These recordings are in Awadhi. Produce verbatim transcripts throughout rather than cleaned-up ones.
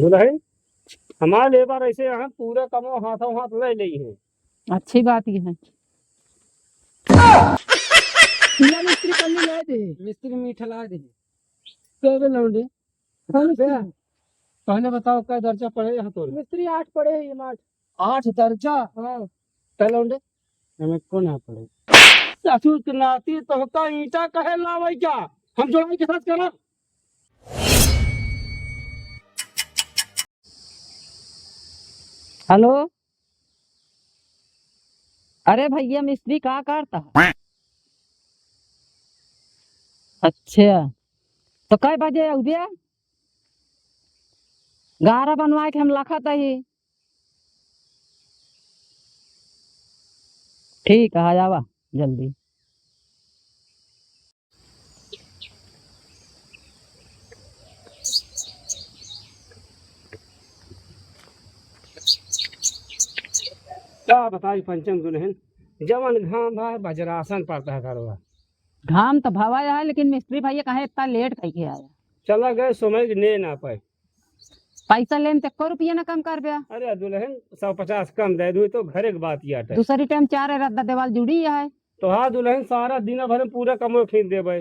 दुलहिन, हमार लेबर ऐसे यहाँ पूरा कमो हाथों हाथ ले लेई है। अच्छी बात ये है। या मिस्त्री कन्नी लाए दे। मिस्त्री मीठा लाए दे। कबे लौंडे? हाँ, मिस्त्री। बे, पहले बताओ, कै दर्जा पढ़े यहाँ तोरे? मिस्त्री आठ पढ़े है, ये आठ। आठ दर्जा? हाँ। तै लौंडे? हमें कौन यहाँ पढ़े? ससुर के नाती तोहका ईंटा कहे लावे क्या? हम जोड़ाई के साथ करा। हेलो, अरे भैया, मिस्त्री का करता है? अच्छा, तो कै बजे अउबे? गारा बनवाए के हम लखत ही। ठीक है, आ जावा जल्दी। का बताई पंचम दुलहिन, जवन घाम बा, वज्रासन पड़ता है घरवा। घाम तो भवा है, लेकिन मिस्त्री भैया कहे इतना लेट कइके आया? चला गए, समय के ने ना पाए। पैसा लेन ते एको रुपया ना कम करबे। अरे दुलहिन, सौ पचास कम दे दू तो घरे के बात ही आटे। दूसरी टाइम चार रद्दा देवाल जुड़ी है। तो हाँ दुलहिन, सारा दिन भर में पूरा कमो खींच देबे।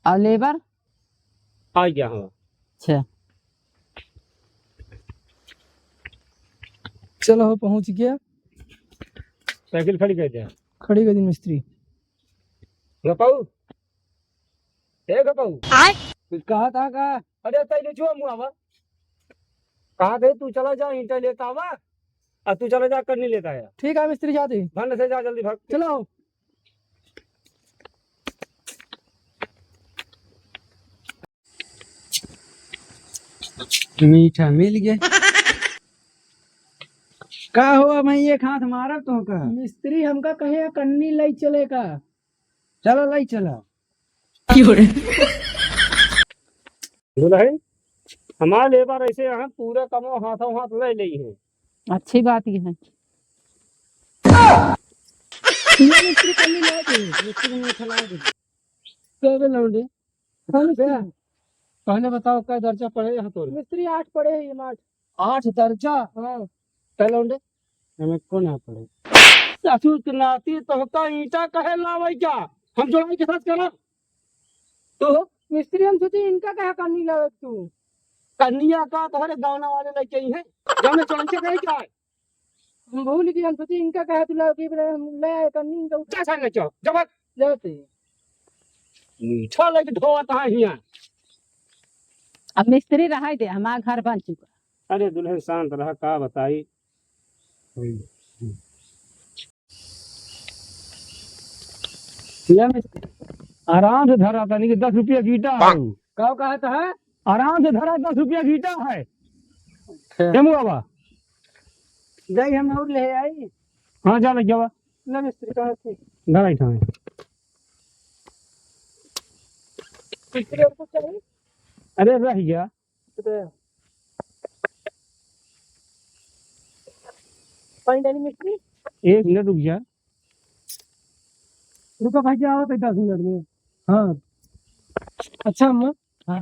और लेबर? आ गया हम। अच्छा। चलो, हो पहुँच गया। साइकिल खड़ी कर दे। खड़ी कर दी मिस्त्री। गपाऊ, ए गपाऊ। आय? कुछ कहा था का? अरे तै ले छुआ मुआवा। कहा थे तू चला जा, ईंटा लेता आवा, और तू चला जा, कन्नी लेता आया। ठीक है मिस्त्री, जाते। भंड से जा, जल्दी भाग। चलो। मीठा मिल गया। का हुआ भाई, एक हाथ मारा तो का? मिस्त्री हमका कहे कन्नी लाई चले का? चलो लाई चलो। दुलहिन, हमार लेबर ऐसे यहाँ पूरा कमो हाथों हाथ ले लेई है। अच्छी बात ये है। ये मिस्त्री कन्नी लाई दे। मिस्त्री मीठा लाई दे। कबे लौंडे? हाँ, मिस्त्री। बे, पहले बताओ, कै दर्जा पढ़े यहाँ तोरे? मिस्त्री आठ पढ़े है, ये आठ। आठ दर्जा? हाँ। तै लौंडे? हमें कौन यहाँ पढ़े? ससुर के नाती तोहका ईंटा कहे लावे क्या? हम जोड़ाई के साथ करा। तो मिस्त्री हम सोचे इनका कहे कन्नी लावे तू? कन्निया का तोहरे गाँव वाले लेके आई है, जब मैं चौंसे गए क्या है? हम भूल गए, हम सोचे इनका कहे तू लाओ कि बोले हम ले आए कन्नी इनका उठा। जा सामने चल, जब जाते। मीठा लेके ढोवत है हियाँ। अब मिस्त्री रहाई दे, हमार घर बन चुका। अरे दुलहिन शांत रहा, का बताई। ले मिस्त्री, आराम से धरा, तनी के दस रुपया की ईंटा है। का कहत है? आराम से धरा, दस रुपया की ईंटा है। अच्छा। ए मुआवा। जाई हम और ले आई। हाँ, जा ले जावा। ले मिस्त्री, कहाँ से? धरा इठा है। मिस्त्री और कुछ चाहिए? अरे रह गया। तो पानी डाली मिस्त्री। एक मिनट रुक जा। रुको भाई, क्या होता है दस मिनट में? हाँ। अच्छा अम्मा। हाँ।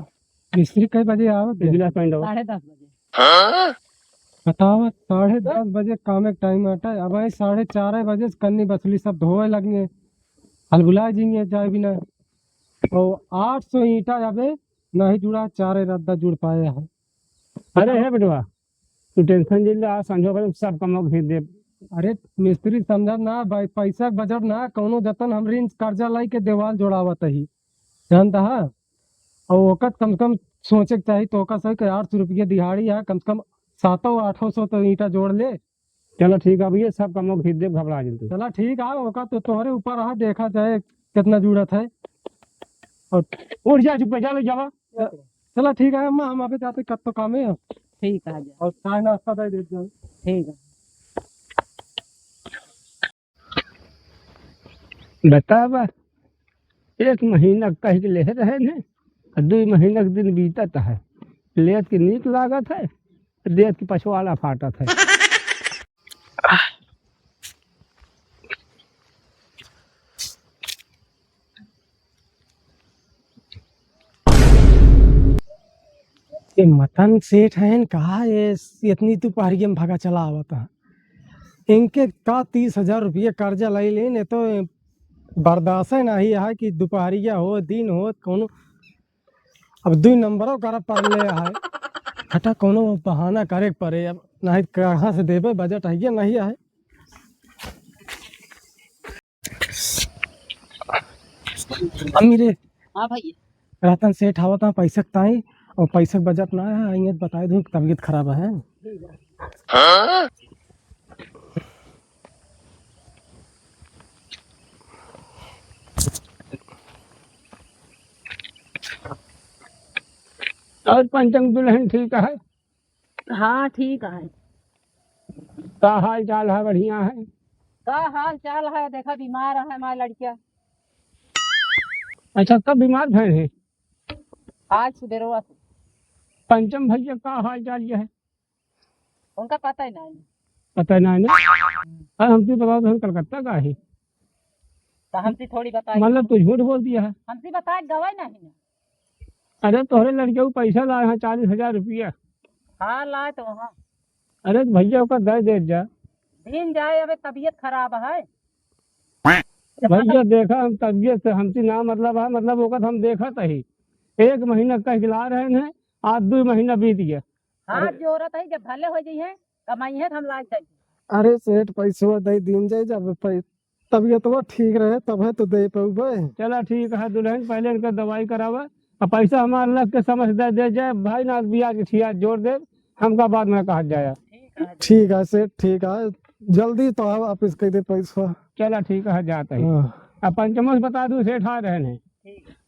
मिस्त्री कै बजे आवत है? एक गिलास पानी डालो। साढ़े दस बजे। बताओ, साढ़े दस बजे काम के टाइम आता है। अब भाई साढ़े चार बजे से कन्नी बसली सब धोवे लगे, हलबुलाए जिंगे जाए बिना। और आठ सौ ईंटा अबे नहीं जुड़ा, चारे रद्दा जुड़ पाए है। अरे हे बेटवा, तू टेंशन जिन ले, आज संझो करे सब कमवा भेज दे। अरे मिस्त्री समझा ना भाई, पैसा के बजट ना, कौनो जतन हमरी कर्जा लाई के देवाल जोड़ावत ही, जानता है? और ओकर कम से कम सोचे के चाही, तो ओकर सही के आठ सौ रुपया दिहाड़ी है, कम से कम सातों आठों सौ तो ईंटा जोड़ ले। चलो ठीक है भैया, सब कमवा भेज देब, घबरा जिन तू। चला ठीक है, ओका तो तोहरे ऊपर रहा, देखा जाए कितना जरूरत है। और उठ जा, चुप कर जा, ले जावा। चला ठीक है अम्मा, हम अबे जाते, कब तो काम है। ठीक है, जा। और चाय नाश्ता दे दे जाओ। ठीक है। बतावा, एक महीना कह के ले रहे ने, दुई महीना के दिन बीतत है, लेत के नीक लागत है, देत के पछवाड़ा फाटत है। ये मतन सेठ हैं, कहा ये इतनी दोपहरिया में भगा चला आवत है। इनके का तीस हजार रुपया कर्जा लइ लेन, ये तो बर्दाश्त नहीं है कि दोपहरिया हो, दिन हो, कौनो अब दुई नंबरो करब पड़ले है। हटा, कौनो बहाना करे के पड़े, अब नहीं कहाँ से देबे, बजट है या नहीं है। अम्मी रे। हाँ भैया। रतन सेठ आवत है पैसा के ताई, और पैसा के बजट ना है, इन्हें बताए दूँ, तबीयत खराब है। और पंचम दुल्हन ठीक है? हाँ, ठीक है। का हाल चाल है? बढ़िया है। का हाल चाल है? देखा, बीमार है हमार लड़किया। अच्छा, कब बीमार भय है? आज सुबेरवा से। पंचम भैया का हाल चाल ये है? उनका पता ही नहीं। पता ही नहीं ना? हम्म। अरे, हमसे बताओ तो हम कलकत्ता का है। तो हमसे थोड़ी बताए। मतलब, तू झूठ बोल दिया है। हमसे बताए गवाही नहीं ना। अरे, तोहरे लड़के को पैसा लाए हैं, चालीस हजार रुपया। हाँ, लाए तो हाँ। अरे, तो भैया, ओकर दे दे जा। दिन जाए, अबे तबीयत खराब है। भैया, देखा, हम तबीयत से हमसे ना मतलब है, मतलब, ओकर हम देखत ही। एक महीना कह के ला रहे हैं, आज दो महीना बीत गया। हाथ अरे। जोड़त ही, जब भले हो जाइए, कमाई है तो हम लाग जाइए। अरे सेठ, पैसवा दे दीन जाए, जब पै-, तबीयतवा ठीक रहे, तब है तो दे पउबे। चला ठीक है दुल्हन, पहले इनका दवाई करावा, और पैसा हमार लग के समय से दे, दे जाए भाई, ना बियाह के ठिया जोड़ दे, हमका बाद में कहा जाए। ठीक है सेठ, ठीक है, जल्दी तो आओ, वापिस कह दे पैसा। चला ठीक है, जात ही। हाँ। अब पंचमो से बता दूँ, सेठ आ रहे हैं। ठीक है।